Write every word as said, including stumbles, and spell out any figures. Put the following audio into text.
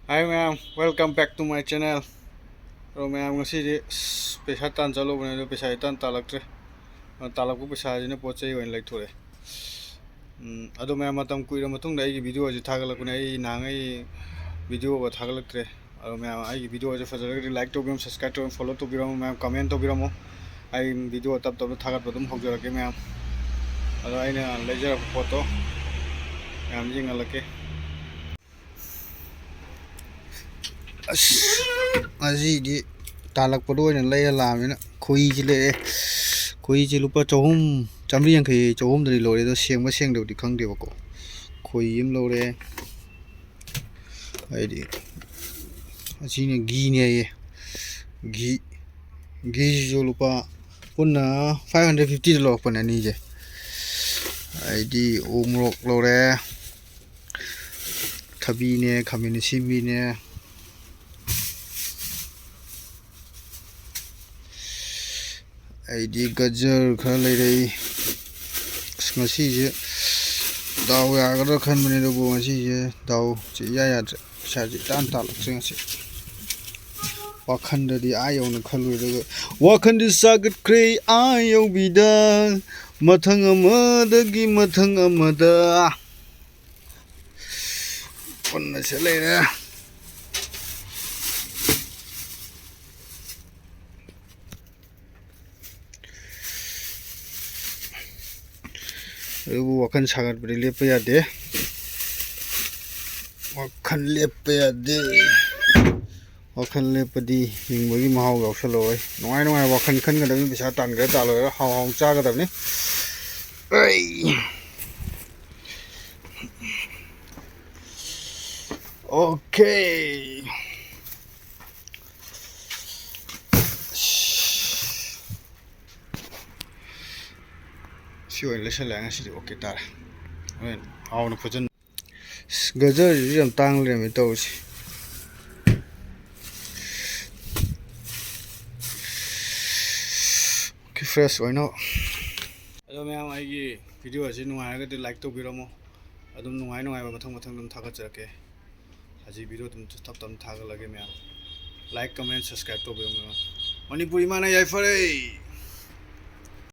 Hi ꯃꯌꯥꯝ, welcome back to my channel. ꯑꯗꯣ ꯃꯌꯥꯝ, ꯉꯁꯤꯗꯤ ꯑꯁ, ꯄꯩꯁꯥ ꯇꯥꯟ ꯆꯠꯂꯨꯕꯅꯦ, ꯑꯗꯣ ꯄꯩꯁꯥ ꯏꯇꯥꯟ ꯇꯥꯜꯂꯛꯇ꯭ꯔꯦ꯫ ꯑ, ꯇꯥꯜꯂꯛꯄ ꯄꯩꯁꯥꯁꯤꯅ ꯄꯣꯠ ꯆꯩ ꯑꯣꯏꯅ ꯂꯩꯊꯣꯔꯛꯑꯦ꯫ ꯎꯝ, ꯑꯗꯣ ꯃꯌꯥꯝ, ꯃꯇꯝ ꯀꯨꯏꯔ ꯃꯇꯨꯡꯗ ꯑꯩꯒꯤ video ꯑꯁꯤ ꯊꯥꯒꯠꯂꯛꯄꯅꯦ꯫ ꯑꯩ ꯅꯍꯥꯟꯉꯩ video ꯒ ꯊꯥꯒꯠꯂꯛꯇ꯭ꯔꯦ꯫ ꯑꯗꯣ ꯃꯌꯥꯝ, ꯑꯩꯒꯤ video ꯑꯁꯤ ꯐꯖꯔꯒꯗꯤ like ꯇꯧꯕꯤꯔꯝꯃꯨ, subscribe ꯇꯧꯕꯤꯔꯝꯃꯨ, follow ꯇꯧꯕꯤꯔꯝꯃꯨ, ꯃꯌꯥꯝ comment ꯇꯧꯕꯤꯔꯝꯃꯨ꯫ ꯑꯩ video ꯇꯞ ꯇꯞꯅ ꯊꯥꯒꯠꯄ ꯑꯗꯨꯝ ꯍꯧꯖꯔꯛꯀꯦ ꯃꯌꯥꯝ꯫ ꯑꯗꯣ ꯑꯩꯅ ꯂꯩꯖꯔꯛꯄ ꯄꯣꯠꯇꯣ ꯃꯌꯥꯝ ꯌꯦꯡꯍꯜꯂꯛꯀꯦ꯫ ꯑꯁ, ꯉꯁꯤꯗꯤ ꯇꯥꯜꯂꯛꯄꯗꯣ ꯑꯣꯏꯅ ꯂꯩꯔ ꯂꯥꯛꯑꯃꯤꯅ ꯈꯣꯏꯍꯤꯁꯤ ꯂꯩꯔꯛꯑꯦ꯫ ꯈꯣꯏꯍꯤꯁꯤ ꯂꯨꯄꯥ ꯆꯍꯨꯝ, ꯆꯥꯝꯃꯔꯤ ꯌꯥꯡꯈꯩ, ꯆꯍꯨꯝꯗꯗꯤ ꯂꯧꯔꯦ, ꯑꯗꯣ ꯁꯦꯡꯕ ꯁꯦꯡꯗꯕꯗꯤ ꯈꯪꯗꯦꯕꯀꯣ꯫ ꯈꯣꯏꯍꯤ ꯑꯃ ꯂꯧꯔꯦ꯫ ꯍꯥꯏꯗꯤ ꯑꯁꯤꯅ ꯘꯤꯅꯦ ꯍꯥꯏꯌꯦ꯫ ꯘꯤ, ꯘꯤꯁꯤꯁꯨ ꯂꯨꯄꯥ ꯄꯨꯟꯅ five hundred fifty ꯗ ꯂꯧꯔꯛꯄꯅꯦ ꯑꯅꯤꯁꯦ꯫ ꯍꯥꯏꯗꯤ ꯎ ꯃꯣꯔꯣꯛ ꯂꯧꯔꯦ, ꯊꯕꯤꯅꯦ, ꯈꯥꯃꯦꯟ ꯑꯁꯤꯟꯕꯤꯅꯦ, ꯑꯩꯗꯤ ꯒꯖꯔ ꯈꯔ ꯂꯩꯔꯛꯏ꯫ ꯑꯁ, ꯉꯁꯤꯁꯦ ꯗꯥꯎ ꯌꯥꯒꯗ꯭ꯔꯥ ꯈꯟꯕꯅꯦ, ꯑꯗꯨꯕꯨ ꯉꯁꯤꯁꯦ ꯗꯥꯎꯁꯦ ꯏꯌꯥ ꯌꯥꯗ꯭ꯔꯦ꯫ ꯄꯩꯁꯥꯁꯦ ꯏꯇꯥꯟ ꯇꯥꯜꯂꯛꯇ꯭ꯔꯦ ꯉꯁꯤ꯫ ꯋꯥꯈꯟꯗꯗꯤ ꯑꯥ ꯌꯧꯅ ꯈꯜꯂꯨꯔꯦ, ꯑꯗꯨꯒ ꯋꯥꯈꯟꯗꯤ ꯁꯥꯒꯠꯈ꯭ꯔꯦ ꯑꯥ ꯌꯧꯕꯤꯗ, ꯃꯊꯪ ꯑꯃꯗꯒꯤ ꯃꯊꯪ ꯑꯃꯗ꯫ ꯄꯨꯟꯅꯁꯦ ꯂꯩꯔꯦ꯫ ꯑꯗꯨꯕꯨ ꯋꯥꯈꯜ ꯁꯥꯒꯠꯄꯗꯤ ꯂꯦꯞꯄ ꯌꯥꯗꯦ꯫ ꯋꯥꯈꯜ ꯂꯦꯞꯄ ꯌꯥꯗꯦ꯫ ꯋꯥꯈꯜ ꯂꯦꯞꯄꯗꯤ ꯍꯤꯡꯕꯒꯤ ꯃꯍꯥꯎ ꯌꯥꯎꯁꯜꯂꯛꯑꯣꯏ꯫ ꯅꯨꯡꯉꯥꯏ ꯅꯨꯡꯉꯥꯏ ꯋꯥꯈꯜ ꯈꯟꯒꯗꯕꯅꯤ꯫ ꯄꯩꯁꯥ ꯇꯥꯟꯈ꯭ꯔꯦ ꯇꯥꯜꯂꯣꯏꯔ ꯍꯥꯎ ꯍꯥꯎ ꯆꯥꯒꯗꯕꯅꯤ꯫ ꯑꯩ꯫ ꯑꯣꯀꯦ꯫ ꯁꯤ ꯑꯣꯏꯅ ꯂꯩꯁꯜꯂꯦ ꯉꯁꯤꯗꯤ꯫ ꯑꯣꯀꯦ ꯇꯥꯔꯦ꯫ ꯍꯣꯔꯦꯟ ꯍꯥꯎꯅ ꯐꯖꯅ꯫ ꯑꯁ, ꯒꯖꯔꯁꯤꯁꯨ ꯌꯥꯝ ꯇꯥꯡ ꯂꯩꯔꯝꯃꯦ ꯇꯧꯔꯤꯁꯦ꯫ ꯑꯣꯀꯦ, fresh ꯑꯣꯏꯅ꯫ ꯑꯗꯣ ꯃꯌꯥꯝ, ꯑꯩꯒꯤ video ꯑꯁꯤ ꯅꯨꯡꯉꯥꯏꯔꯒꯗꯤ like ꯇꯧꯕꯤꯔꯝꯃꯣ꯫ ꯑꯗꯨꯝ ꯅꯨꯡꯉꯥꯏ ꯅꯨꯡꯉꯥꯏꯕ ꯃꯊꯪ ꯃꯊꯪ ꯑꯗꯨꯝ ꯊꯥꯒꯠꯆꯔꯛꯀꯦ꯫ ꯍꯧꯖꯤꯛ video ꯑꯗꯨꯝ ꯇꯞ ꯇꯞꯅ ꯊꯥꯒꯠꯂꯒꯦ ꯃꯌꯥꯝ꯫ Like, comment, subscribe ꯇꯧꯕꯤꯌꯨ ꯃꯌꯥꯝ꯫ ꯃꯅꯤꯄꯨꯔ ꯏꯃꯥꯅ ꯌꯥꯏꯐꯔꯦ꯫